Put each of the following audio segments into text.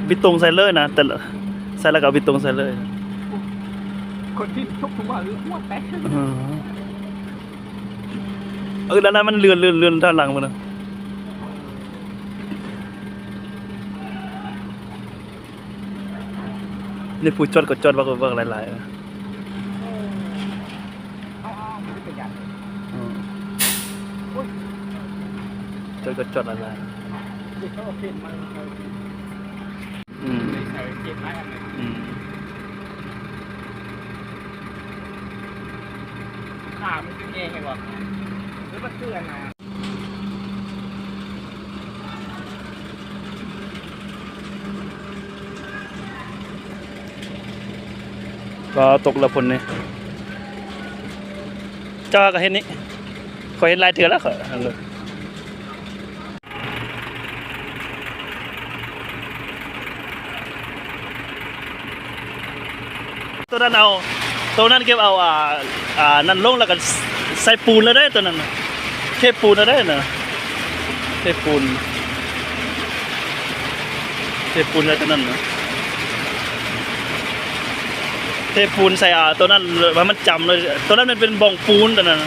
ບິດຕົງໃສ່ເລີຍນະ ແຕ່ລະ ໃສ່ແລ້ວກໍເອົາບິດຕົງໃສ່ເລີຍ. ຄົນທີ່ຊົກທຸກມື້ຄືຫົວແຕກ. ເອີ ເອີ ແລ້ວນັ້ນມັນເລື່ອນ ເລື່ອນ ເລື່ອນທາງຫຼັງພຸ້ນນະ. ນີ້ຜູ້ຈອດກໍຈອດບັກ ບັກຫຼາຍໆ. ເອົາ ເອົາ ມັນເປັນຫຍັງ? ອືມ ໂອ້ຍ ຈອດກໍຈອດຫຼາຍໆ. ອືມ ໃສ່ເຈັບຫຼາຍອັນນີ້. ອືມ ຂາມັນຄືແຮງແຮງວະ ຫຼືມັນຄືອັນນັ້ນ? ກໍຕົກແລ້ວຝົນນີ້ ເຈົ້າກໍເຮັດນີ້ ຂ້ອຍເຮັດຫຼາຍເທື່ອແລ້ວ ຂ້ອຍ ໂຕນັ້ນເອົາ ໂຕນັ້ນເກັບເອົາ ອ່າ ອ່າ ນັ້ນລົງ ແລ້ວກໍໃສ່ປູນແລ້ວເດ້ ໂຕນັ້ນນະ ເທປູນແລ້ວເດ້ນະ ເທປູນ ເທປູນໃສ່ໂຕນັ້ນນະ ເທປູນໃສ່ ອ່າ ໂຕນັ້ນໃຫ້ມັນຈຳເລີຍ ໂຕນັ້ນມັນເປັນບ່ອງປູນ ໂຕນັ້ນນະ.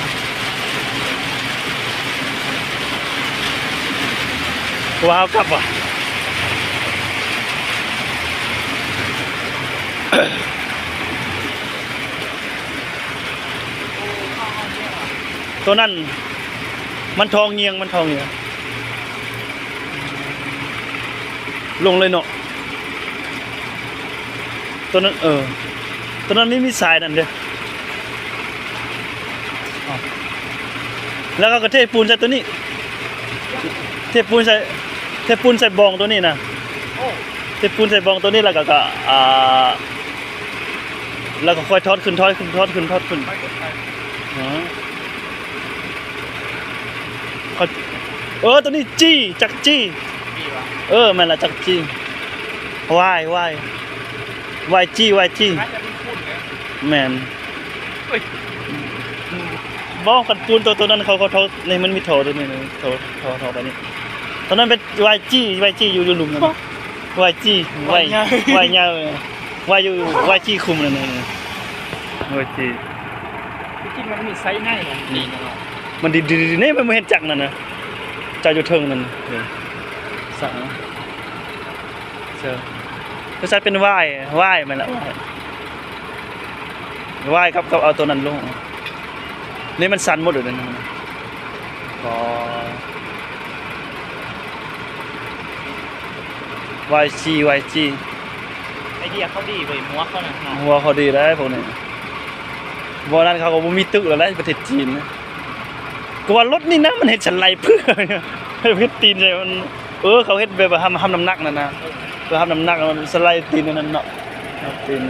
ວ່າເອົາກັບວ່າ ໂຕນັ້ນມັນທອງງຽງ ມັນທອງງຽງ ລົງເລີຍເນາະ ໂຕນັ້ນ ເອີ ໂຕນັ້ນມີ ມີສາຍນັ້ນເດ້. ແລ້ວເຂົາກໍເທປູນໃສ່ໂຕນີ້ ເທປູນໃສ່ ເທປູນໃສ່ບ່ອງໂຕນີ້ນະ ເທປູນໃສ່ບ່ອງໂຕນີ້ ແລ້ວກໍ ກໍ ອ່າ ແລ້ວກໍຄ່ອຍຖອດຂຶ້ນ ຖອດຂຶ້ນ ຖອດຂຶ້ນ ຖອດຂຶ້ນ. ເອີ ໂຕນີ້ຈີ້ ຈັກຈີ້ ເອີ ແມ່ນລະ ຈັກຈີ້ ວາຍ ວາຍ ວາຍຈີ້ ວາຍຈີ້ ແມ່ນ. ເອີຍ ບໍ່ ຄັນປູນໂຕ ໂຕນັ້ນເຂົາ ເຂົາ ເຂົາ ນີ້ມັນມີທໍ່ໂຕນີ້ ໂຕ ທໍ່ ທໍ່ໄປນີ້ ໂຕນັ້ນເປັນວາຍຈີ້ ວາຍຈີ້ຢູ່ ຢູ່ລຸ່ມນັ້ນ ວາຍຈີ້ ວາຍ ວາຍໃຫຍ່ ວາຍໃຫຍ່ ວາຍຢູ່ ວາຍຈີ້ຄຸມນັ້ນ ວາຍຈີ້ ທີ່ຈິງມັນມີໄຊໃນ ອືມ ນີ້ເນາະ ມັນດີໆ ນີ້ ມັນບໍ່ເຫັນຈັກນັ້ນນະ ເຈົ້າຢູ່ເທິງນັ້ນ ເອີ ສະ ເຊີ ກໍໃຊ້ເປັນວາຍ ວາຍແມ່ນລະ ວາຍ ວາຍກັບ ກັບເອົາໂຕນັ້ນລົງ ນີ້ມັນສັ່ນໝົດເລີຍນະ ອໍ ວາຍຈີ້ ວາຍຈີ້ ໄອເດຍເຂົາດີເວີຍ ຫົວເຂົານະເນາະ ຫົວເຂົາດີໄດ໋ພວກນີ້ ບໍ່ນັ້ນເຂົາກໍບໍ່ມີຕຶກແລ້ວໄດ໋ ປະເທດຈີນນະ ກໍວ່າລົດນີ້ນະ ມັນເຮັດສັນໄຫຼເພື່ອ ເຮັດຕີນໃສ່ມັນ ເອີ ເຂົາເຮັດແບບວ່າຮັບ ຮັບນ້ຳໜັກນັ້ນນະ ເພື່ອຮັບນ້ຳໜັກ ມັນສະໄລຕີນອັນນັ້ນເນາະ ຕີນ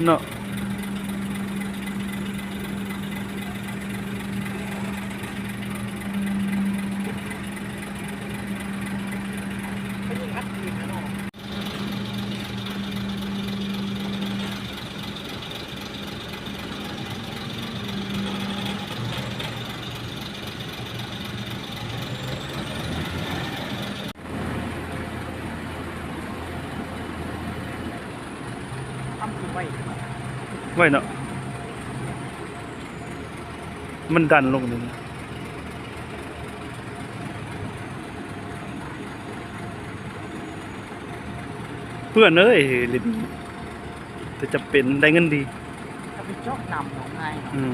ເນາະ. ໄວເນາະ ມັນດັນລົງນີ້ ເພື່ອນເອີຍ ຫຼິ້ນ ແຕ່ຈຳເປັນໄດ້ເງິນດີ ເຂົາໄປເຈາະນ້ຳໜອງໄຮເນາະ ອືມ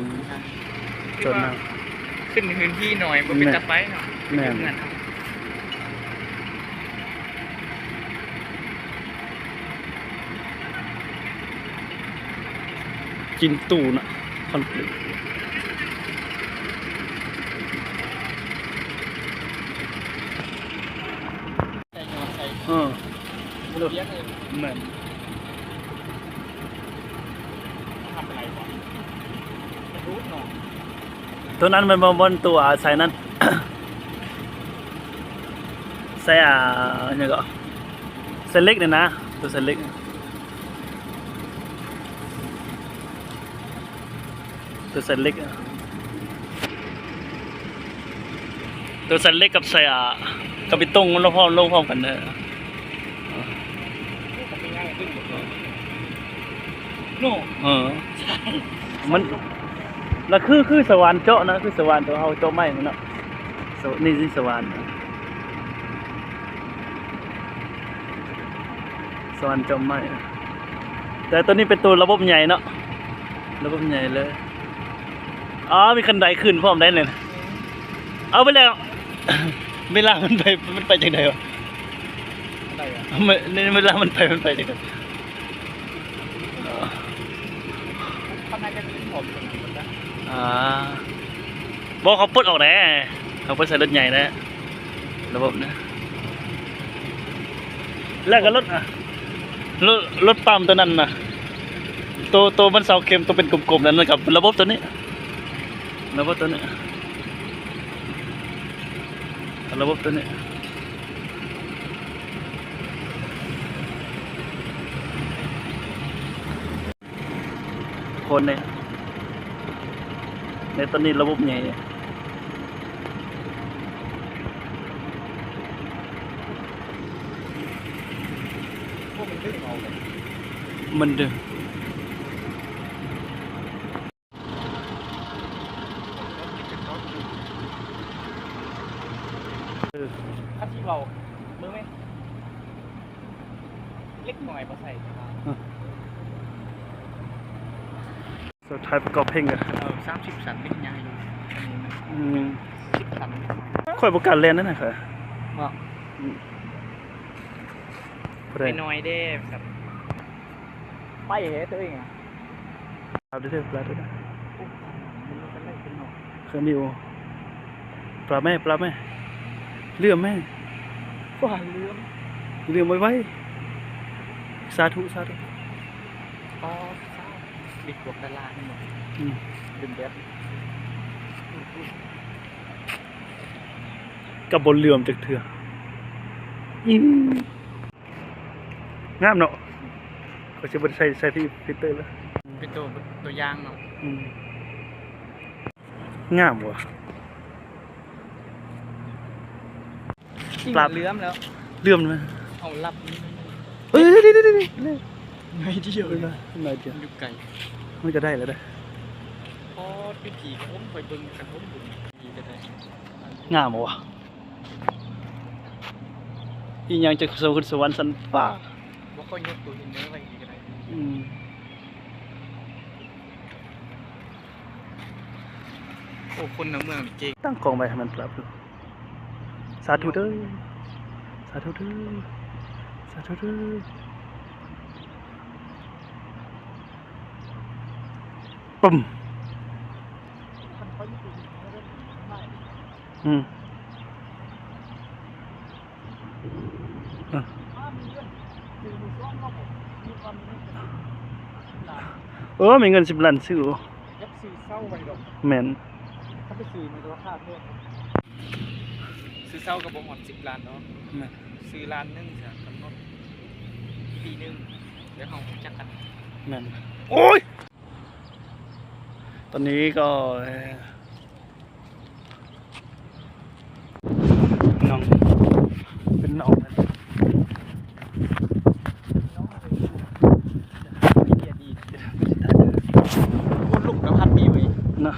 ເຈາະນ້ຳ ຂຶ້ນພື້ນທີ່ໜ້ອຍ ບໍ່ເປັນຕາໄປເນາະ ແມ່ນ ເຮືອນເຮົາ ຈີນຕູ້ນະ ຄອນກຣີດ ເອີ ແມ່ນ ໂຕນັ້ນແມ່ນບໍ່ ບ່ອນຕົວໃສ່ນັ້ນ ໃສ່ ອ່າ ຫຍັງເກາະ ໃສ່ເຫຼັກນີ້ນະ ຕົວໃສ່ເຫຼັກ ຕົວໃສ່ເຫຼັກ. ໂຕໃສ່ເຫຼັກກັບໃສ່ ອາ ກັບເບຕົງມັນລົງພ້ອມ ລົງພ້ອມກັນເດີ. ໂນ ເອີ ມັນ ລະຄື ຄືສະຫວ່ານເຈາະນະ ຄືສະຫວ່ານໂຕເຮົາເຈາະໄມ້ຫັ້ນເນາະ. ສະ ນີ້ຊິສະຫວ່ານ ສະຫວ່ານເຈາະໄມ້ ແຕ່ໂຕນີ້ເປັນໂຕລະບົບໃຫຍ່ເນາະ ລະບົບໃຫຍ່ເລີຍ. ອໍ ມີຄັນໄດຂຶ້ນພ້ອມໄດນີ້ ເອົາໄປແລ້ວ. ເວລາມັນໄປ ມັນໄປຈັ່ງໃດວະ? ໃດວະ? ເວລາມັນໄປ ມັນໄປຈັ່ງໃດ? ຂ້າງໃນຈະມີຂອງເປັນຫຍັງບໍ່? ອ່າ ບໍ່ ເຂົາປົດອອກແດ່ ເຂົາປົດໃສ່ລົດໃຫຍ່ແດ່ ລະບົບນະ. ແລ້ວກໍລົດ ລົດ ລົດປ້ຳໂຕນັ້ນນະ ໂຕ ໂຕມັນເສົາເຂັມ ໂຕເປັນກົມໆນັ້ນນະ ກັບລະບົບໂຕນີ້ ລະບົບໂຕນີ້ ລະບົບໂຕນີ້. ຄົນນີ້ ໃນຕອນນີ້ລະບົບໃຫຍ່ ມັນດຶງ ເອີ ຄັນຊິເວົ້າ ເບິ່ງແມ ເລັກນ້ອຍບໍ່ໃສ່ ສາວໄທປະກອບເພງກະ ເອີ ສາມສິບຊັ້ນເລັກໃຫຍ່ຢູ່ ອັນນີ້ມັນ ອືມ ສິບຊັ້ນ ຂ້ອຍບໍ່ກ້າແລ່ນນັ້ນນະ ຂ້ອຍ ເນາະ ອືມ ໄປໜ້ອຍເດ້ ໄປເຮັດເອງອະ. ປາບເດີ ປາບເດີ ເຄື່ອງນີ້ໂອ ປາບແມ່ ປາບແມ່ ເຫຼື້ອມແມ່ ວ້າ ເຫຼື້ອມ ເຫຼື້ອມໄວໆ ສາທຸ ສາທຸ. ອໍ ສາທຸ ເປັນພວກດາລານີ້ ອືມ ເປັນແບບ ກໍບໍ່ເຫຼື້ອມຈັກເທື່ອ. ງາມເນາະ ຂ້ອຍຊິບໍ່ໄດ້ໃສ່ ໃສ່ຟີລເຕີແລ້ວ ເປັນໂຕ ໂຕຢ່າງເນາະ ອືມ ງາມວ່ະ ຈິງ ປາບ ເຫຼື້ອມແລ້ວ ເຫຼື້ອມແລ້ວ ເອົາລັບນີ້ ເອີ ໜ້ອຍດຽວ ໜ້ອຍດຽວ ຢູ່ໄກ ມັນກໍໄດ້ແລ້ວເດ້. ພໍດີໆ ກໍໂອ້ ຂ້ອຍເບິ່ງຄັນໂອ້ ດີກໍໄດ້ ງາມວ່ະ. ອີຫຍັງຈະສູ້ຂຶ້ນສະຫວັນຊັ້ນຟ້າ ບໍ່ຄ່ອຍຍົກໂຕເຫັນເນີໄວ້ນີ້ກໍໄດ້ ອືມ ໂອ້ ຄົນໃນເມືອງນີ້ເກັ່ງ ຕັ້ງກ້ອງໄວ້ໃຫ້ມັນປັບ ສາທຸເດີ ສາທຸເດີ ສາທຸເດີ ປຶ້ມ ອືມ ເອີ ເອີ ມີເງິນສິບລ້ານຊື້ ຢາກຊື້ເຊົ່າໄວ້ດອກ ແມ່ນ ຄັນໄປຊື້ນີ້ລາຄາແພງ ຊື້ເຊົ່າກໍບໍ່ຮອດສິບລ້ານເນາະ ແມ່ນ ຊື້ລ້ານໜຶ່ງຊະ ກຳນົດປີໜຶ່ງ ແລ້ວເຮົາຮູ້ຈັກກັນ ແມ່ນ ໂອ້ຍ. ຕອນນີ້ກໍ ເອີ ໜອງ ເປັນໜອງ ໂອ້ ລົມກໍພັດດີເວີຍ ເນາະ.